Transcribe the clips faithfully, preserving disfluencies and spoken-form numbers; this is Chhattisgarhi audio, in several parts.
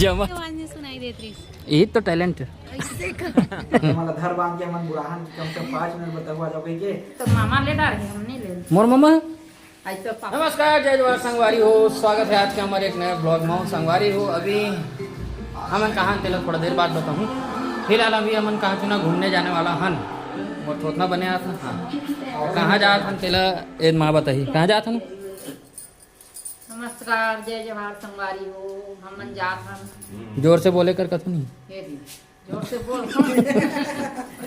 जमा। आवाज नहीं सुनाई देत रही। यही तो टैलेंट है। ऐसे का? हमारा घर बांध के हमन बुलाहन कि कम से कम पाँच मिनट बताओ, आ जाओ कह के। तो मामा ले डार के हम नहीं ले। मोर मामा। ऐसे पापा। नमस्कार, जय जोहार संगवारी हो, स्वागत है आज के हमारे एक नए ब्लॉग में। संगवारी हो, अभी हमन कहाँ तेला थोड़ा देर बाद बताऊँ। फिलहाल अभी हमन कहाँ चुना घूमने जाने वाला हन। मोर थोथना बने आता। हाँ, कहाँ जात हन तेला ए माँ बताही, कहाँ जात हन? नमस्कार, जय जोहार संगवारी हो, हमन जात हन। जोर से बोले कर कथू नहीं। हे दी, जोर से बोल।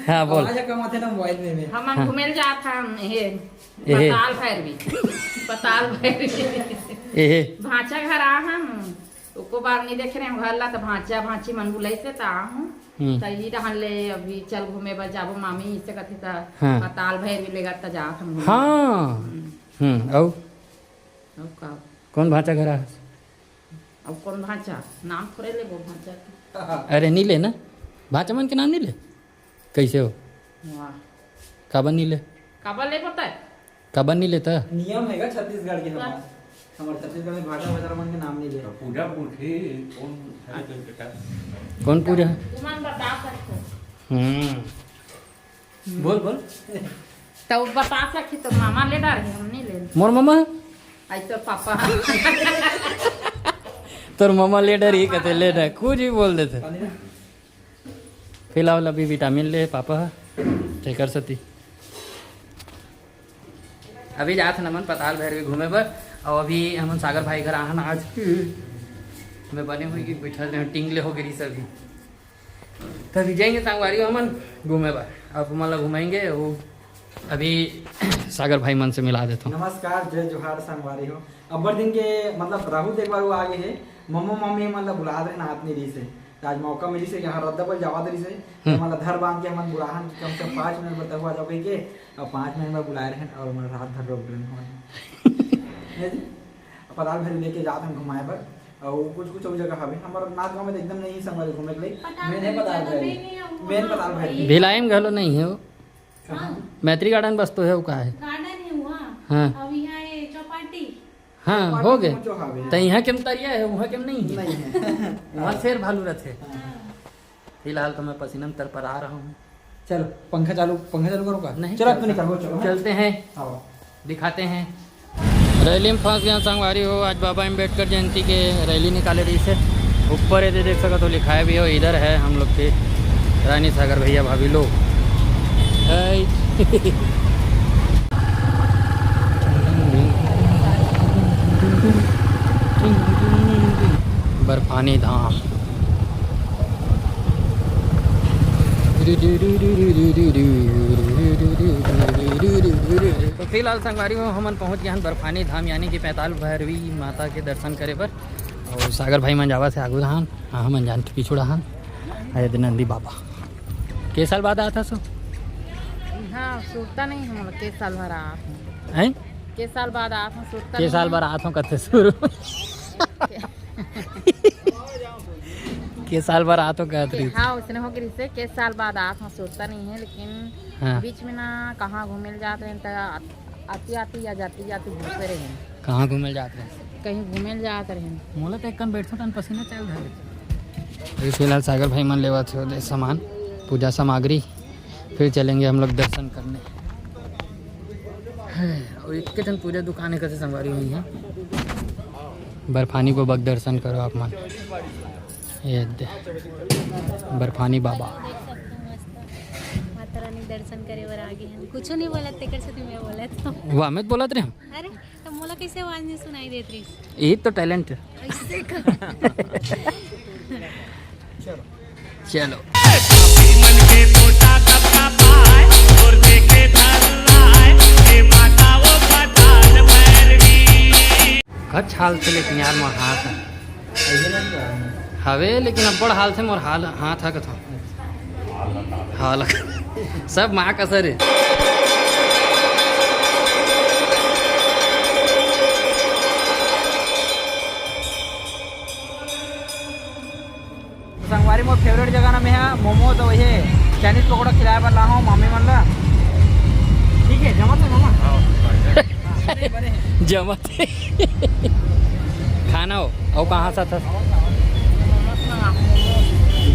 हाँ, बोल। आवाज कम आथे ना मोबाइल में, में। हमन हाँ। घूमे ल जात हन, हे, एहे। पताल भैरवी। पताल भैरवी। एहे। भांचा घर आ हन, उको बार नहीं देखे रहे घर ला, तो भांचा भांची मन बुलाइसे त आ हूँ। हम्म। त ई रहन ले अभी चल घूमे बर जाबो मामी, इसे कथे त हाँ। पताल भैरवी लेगा त जात हन घूमे। हाँ। हम्म। हम्म, अउ? अउ का? कौन भांचा घर आ? अब कौन भांचा? नाम थोड़े लेबो भांचा के। अरे, नहीं ले ना। भांचा मन के नाम नहीं ले। कैसे हो? वाह। काबर नहीं ले? काबर ले पता है? काबर नहीं लेता? नियम है का छत्तीसगढ़ के हमार? हमार छत्तीसगढ़ में भांचा भतार मन के नाम नहीं ले। पूजा पुरखी कौन है तो बेटा? कौन पूजा? तुमन बता सकते हो। हम्म। बोल, बोल। तो बता सकी तो मामा ले डार के हम नहीं ले। मोर मामा? आई तो पापा। तोर मामा ले डरी कते ले डर, कुछ भी बोल देते। फिलहाल अभी विटामिन ले पापा ह, तेकर सती। अभी जात हन हमन पताल भैरवी घूमे बर, और अभी हमन सागर भाई घर आहन आज। मैं बने हुई कि बैठल रहे, टिंग ले हो गिरी सभी। तभी जाएंगे संगवारी हमन घूमे बर, आप मन ला घुमाएंगे। वो अभी सागर भाई मन से मिला देता हूँ। नमस्कार, जय जोहार संगवारी हो। अब्बड़ दिन के मतलब राहुल एक बार वो आ गए है, मम्मा मम्मी मन ला बुलात रहे ना, आत नहीं रही से। आज मौका मिली से यहाँ रद्दा पर जावा रही से, हम्म। मतलब धर बांध के हमन बुलाहन कि कम से कम पाँच मिनट बताओ, आ जाओ कह के। और पाँच मिनट में बुलाए रहे और हमन रात भर रोक रहे हैं। है जी? पताल भैरवी लेके जात हन घुमाए बर। और कुछ कुछ अउ जगह हवे, हमर नाथ गांव में तो एकदम नहीं है संगवारी घूमे के लिए। पताल मैं नहीं भैरवी पताल जगह भैरवी। नहीं है, मैं वहाँ पताल भैरवी। वही। भिलाई में घलो नहीं है वो। कहाँ? हाँ। मैत्री गार्डन बस तो है, वो का है? गार्डन है वहाँ। हाँ। अब यहाँ ये चौपाटी। हाँ, चौपाटी हो गए। पहुँचो हवे। तो यहाँ के में तरिया है, वहाँ के में नहीं है। नहीं है। वहाँ शेर भालू रहते हैं। हाँ। फिलहाल तो मैं पसीना में तरपरा रहा हूँ। चलो, पंखा चालू, पंखा चालू करो का? नहीं चलो, अब तो चलता। निकल, चलो, हाँ। चलते हैं। हाँ। दिखाते हैं। रैली में फंस गया संगवारी हो। आज बाबा अम्बेडकर जयंती के रैली निकाले रही से। ऊपर ये दे देख सको तो लिखाए भी हो, इधर है हम लोग के रानी सागर भैया भाभी लोग। है। बर्फानी धाम। तो फिलहाल संगवारी हो, हमन पहुंच गए हैं बर्फानी धाम, यानी कि पैताल भैरवी माता के दर्शन करे बर। और सागर भाई मन जावा से आगू धाम, हाँ, हमन जान पीछू रहा। अरे नंदी बाबा, के साल बाद आता सो? हाँ, सुरता नहीं हम लोग के साल भर आत हूँ। हैं? के साल बाद आत हूँ, सुरता के नहीं साल है। भर आत हूँ, कथे शुरू। के साल भर आत हो कहत के, रही। हाँ, उसने हो गिरी से के साल बाद आत हो, सोचता नहीं है, लेकिन हाँ। बीच में ना कहाँ घूमे ल जात रहे, त आती आती या जाती जाती घूमते रहे। कहाँ घूमे ल जात रहे? कहीं घूमे ल जात रहे। मोला तो एक कन बैठो तन पसीना चल रहा है। अभी फिलहाल सागर भाई मन लेवत हो दे सामान, पूजा सामग्री, फिर चलेंगे हम लोग दर्शन करने। है, और एक के ठन पूजा दुकान है, कैसे संगवारी हुई है। बर्फानी को बग दर्शन करो आप मन। ये दे, बर्फानी बाबा। देख सकते हो, मस्त माता रानी दर्शन करे बर आ गे हन। कुछो नहीं बोलत, तेकर से मैं बोलत हूँ। वाह, मैं बोलत रहे हूँ। अरे, तो मोला कैसे आवाज नहीं सुनाई देत रही? यही तो टैलेंट है। ऐसे का? चलो। कछ हाल से लेकिन यार, मोर हाथ है। हवे, लेकिन अब्बड़ हाल से मोर हाल, हाथ है कथो। हाल, सब माँ कसर है। संगवारी, मोर फेवरेट जगह ना में है मोमो, तो वही चाइनीज पकौड़ा खिलाए बर लाहूँ मामी मन ला। ठीक है, जमत है मामा? हाँ, बने, बने हैं। जमत है। खाना हो, और कहाँ सा था?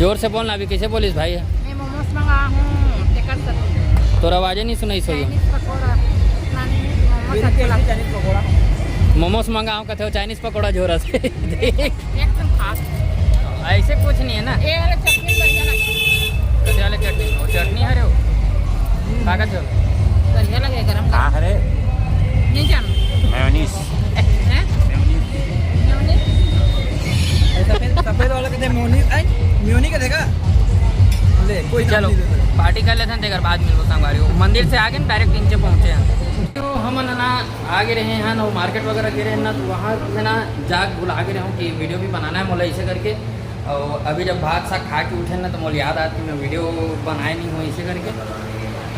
जोर से बोल ना, अभी कैसे बोलिस भाई? मैं मोमोज मंगा हूँ, तेकर सत्ती। तोर आवाजे नहीं सुनाई सोई। चाइनीज पकौड़ा, नानी, मोमोज अच्छा लगता। मोमोज मंगा हूँ, कहते हो चाइनीज पकौड़ा झोरा से। देख, एकदम खास। ऐसे कुछ नहीं है ना। ये वाला चटनी बढ़िया लगता है। कथी वाला चटनी? वो चटनी हरे हो? कागज झोल। बढ़िया लगे गरम का। का हरे? नहीं जान। मेयोनीज। हैं? मेयोनीज। सफेद, सफेद वाला कहते हैं मेयोनीज, आई, मेयोनी का देखा? ले, कोई नाम चलो, नहीं देता। पार्टी कर लेते हैं, तेकर बाद मिलबो संगवारी हो। मंदिर से आगे ना, डायरेक्ट नीचे पहुँचे हैं। तो हमन ना आगे रहे हैं ना, मार्केट वगैरह गे रहे हैं ना, तो वहाँ से ना जाग भुला गे रहे हूँ कि वीडियो भी बनाना है मोला, ऐसे करके। और अभी जब भात साग खा के उठे ना, तो मोला याद आया कि मैं वीडियो बनाए नहीं हूँ, ऐसे करके।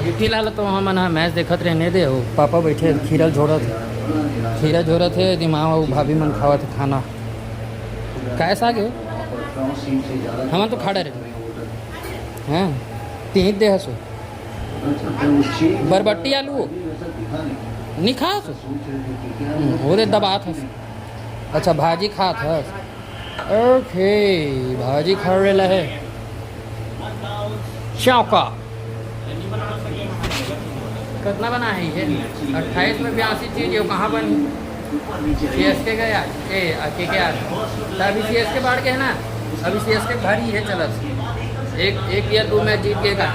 अभी फिलहाल तो हमन ह मैच देखत रहे, नहीं दे, वो पापा बैठे खीरा झोरत हे, खीरा झोरत हे, दिमाग वो भाभी मन खावत हे खाना। काय साग हे? हमन तो खा डरे हैं, तीन दे हसो। बरबट्टी आलू हो? नहीं खा हसो? हम्म, वो दे दबात हस। अच्छा, भाजी खात हस। ओके, भाजी खा रेला है। चौका। कितना बना है ये? अट्ठाईस में बयासी चीज, ये कहाँ बनी? सीएसके गया, ए, आ, केकेआर। तो अभी सीएसके बाढ़ के है ना, अभी सीएसके भरी है चलत। एक, एक या दो मैच जीत के का।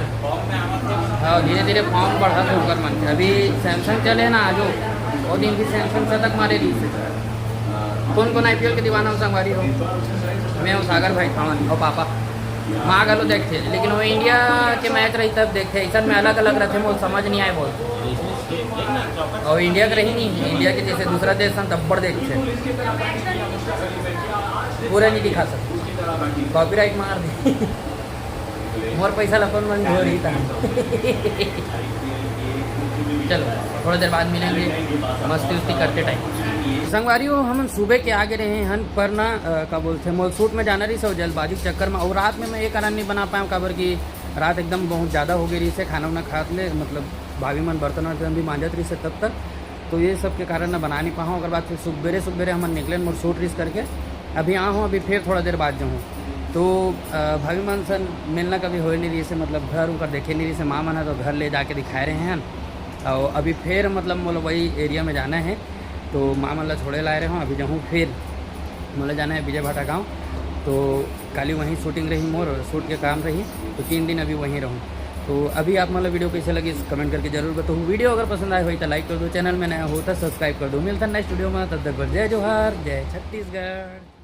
हाँ, धीरे धीरे फॉर्म बढ़त है ओकर मन के। अभी सैमसंग चले ना, आजो, वो दिन भी सैमसंग शतक मारे रही से। कौन कौन आईपीएल के दीवाना हो संगवारी हो? मैं हूँ सागर भाई खावन और पापा। माँ घलो देखते, लेकिन वो इंडिया के मैच रही तब देखते, ऐसा में अलग अलग रहते, मोर समझ नहीं आए बोल। और इंडिया के रही नहीं, इंडिया के जैसे दूसरा देश सन तब्बड़ देखते, पूरा नहीं दिखा सकते, कॉपीराइट मार दे। मोर पैसा ला कौन मन हो रही था। चलो, थोड़ा देर बाद मिलेंगे मस्ती उस्ती करते टाइम। संगवारी हो, हमन सुबह के आगे रहे हन, पर ना, अ, का बोलते हैं, मोल शूट में जाना रही सो जल्दबाजी के चक्कर में, और रात में मैं ये कारण नहीं बना पाया, काबर कि रात एकदम बहुत ज़्यादा हो गई रही से, खाना वाना खात ले, मतलब भाभी मन बर्तन वर्तन भी मांजत रही से तब तक, तो ये सब के कारण ना बना नहीं पाऊँ। ओकर बाद फिर सुबेरे सुबेरे हमन निकले, मोर शूट रिस करके अभी आ हूँ, अभी फिर थोड़ा देर बाद जाऊँ। तो, अ, भाभी मन सन मिलना कभी होए नहीं रही से, मतलब घर उनकर देखे नहीं रही से, माँ मन ह तो घर ले जाके दिखाए रहे हैं। और अभी फिर मतलब मोला वही एरिया में जाना है, तो माँ मन ला छोड़े लाए रहे हूँ, अभी जाऊँ फिर मोला जाना है विजय भाटा गाँव। तो काली वहीं शूटिंग रही, मोर शूट के काम रही, तो तीन दिन अभी वहीं रहूँ। तो अभी आप मन ला वीडियो कैसे लगी, कमेंट करके जरूर बताओ। वीडियो अगर पसंद आए हो तो लाइक कर दो, चैनल में नया हो तो सब्सक्राइब कर दो। मिलता है नेक्स्ट वीडियो में, तब तक बर जय जोहार, जय छत्तीसगढ़।